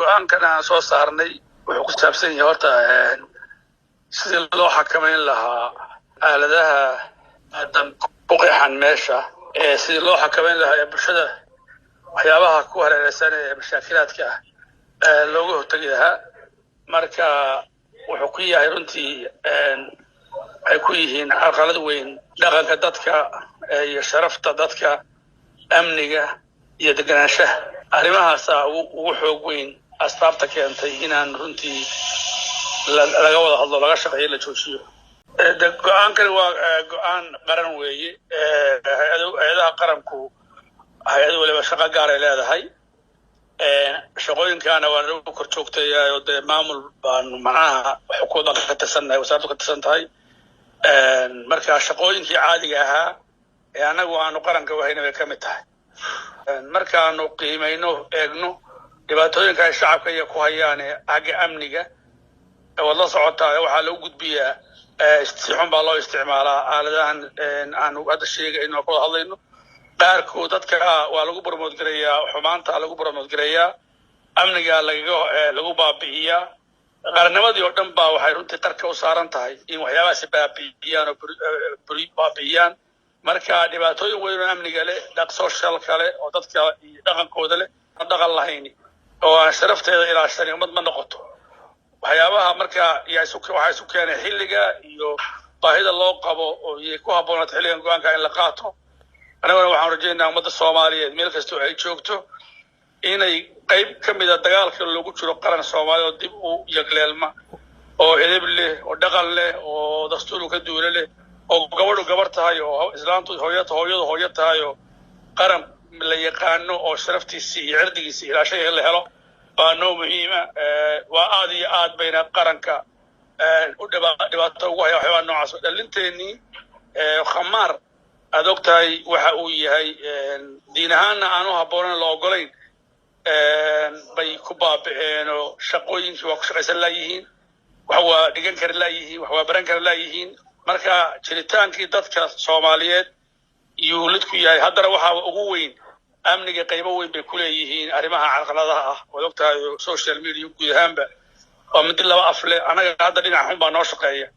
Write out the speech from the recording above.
Go-aankan aan soo saarnay wuxuu ku saabsan yahay horta sidii loo xakamayn lahaa aaladaha ku qeexan meesha, sidii loo xakamayn lahaa ee bulshada waxyaabaha ku hareereysan ee mashaakilaadka ah looga hortegi lahaa. Marka wuxuu ku yahay runtii, waxay ku yihiin carqalad weyn dhaqanka dadka iyo sharafta dadka, amniga iyo deganaanshaha. Arrimahaasaa ugu xoog weyn asbaabta keentay inaan runtii laga wada hadlo, laga shaqeeyo, la joojiyo. De go-aankani waa go-aan qaran weeye. Hay-adaha qaranku, hay-ad waliba shaqo gaaray leedahay. Shaqooyinkaana waa nagu kor joogtayaa oo dee maamul baanu macnaha xukuumadan ka tirsannahay, wasaaraddu ka tirsan tahay. Marka shaqooyinkii caadiga ahaa ee annagu aanu qaranka wahayna bay ka mid tahay. Markaanu qiimayno, eegno dhibaatooyinka ay shacabka iyo ku hayaane xagga amniga, waad la socotaa, waxaa lagu gudbiyaa si xun baa loo isticmaalaa aaladahan aanu hadda sheegayno, ku wada hadlayno. Qaarkood dadka waa lagu promote gareeyaa, xumaanta lagu promote gareeyaa, amniga lagaga lagu baabi'iyaa. Qarannimadii oo dhan baa waxay runtii qarka u saaran tahay in waxyaabahaasi baabi'iyaan oo baabi'iyaan. Marka dhibaatooyin weyn oo amniga leh, dhaq social kale oo dadka iyo dhaqankooda leh, aan dhaqan lahayn oo aan sharafteeda ilaashanin ummad ma noqoto. Waxyaabaha marka yaa isu waxaa isu keenay xilliga iyo baahida loo qabo oo iyay ku habboonaata xilligan go-aanka in la qaato. Annaguna waxaan rajaynayaa ummadda Soomaaliyeed meel kastoo ay joogto inay qayb ka mida dagaalka loogu jiro qaran Soomaaliya oo dib u yagleelma, oo edeb leh, oo dhaqan leh, oo dastuur ka duula leh, oo gabadhu gabar tahay, oo islaantu hooyo, hooyadu hooyo tahay, oo qaran la yaqaano oo sharaftiisii iyo cirdigiisii ilaashaya la helo baa noo muhiima. Waa aad iyo aad bayna qaranka u dhibaato ugu haya waxyaabaa noocaas. Dhalinteenii khamaar aad og tahay waxa uu yahay, diin ahaanna aan u habboonayn, la ogolayn, bay ku baaba'een oo shaqooyinkii waa ku shaqaysan laayihiin, wax waa dhigan kara laayihiin, wax waa baran kara laayihiin. Marka jiritaankii dadka Soomaaliyeed yuu lid ku yahay. Haddana waxaa ugu weyn amniga, qaybo weyn bay ku leeyihiin arrimaha carqaladaha ah. Waad og tahay social media guud ahaanba waa midi laba af leh. Annaga hadda dhinac xun baa noo shaqeeya.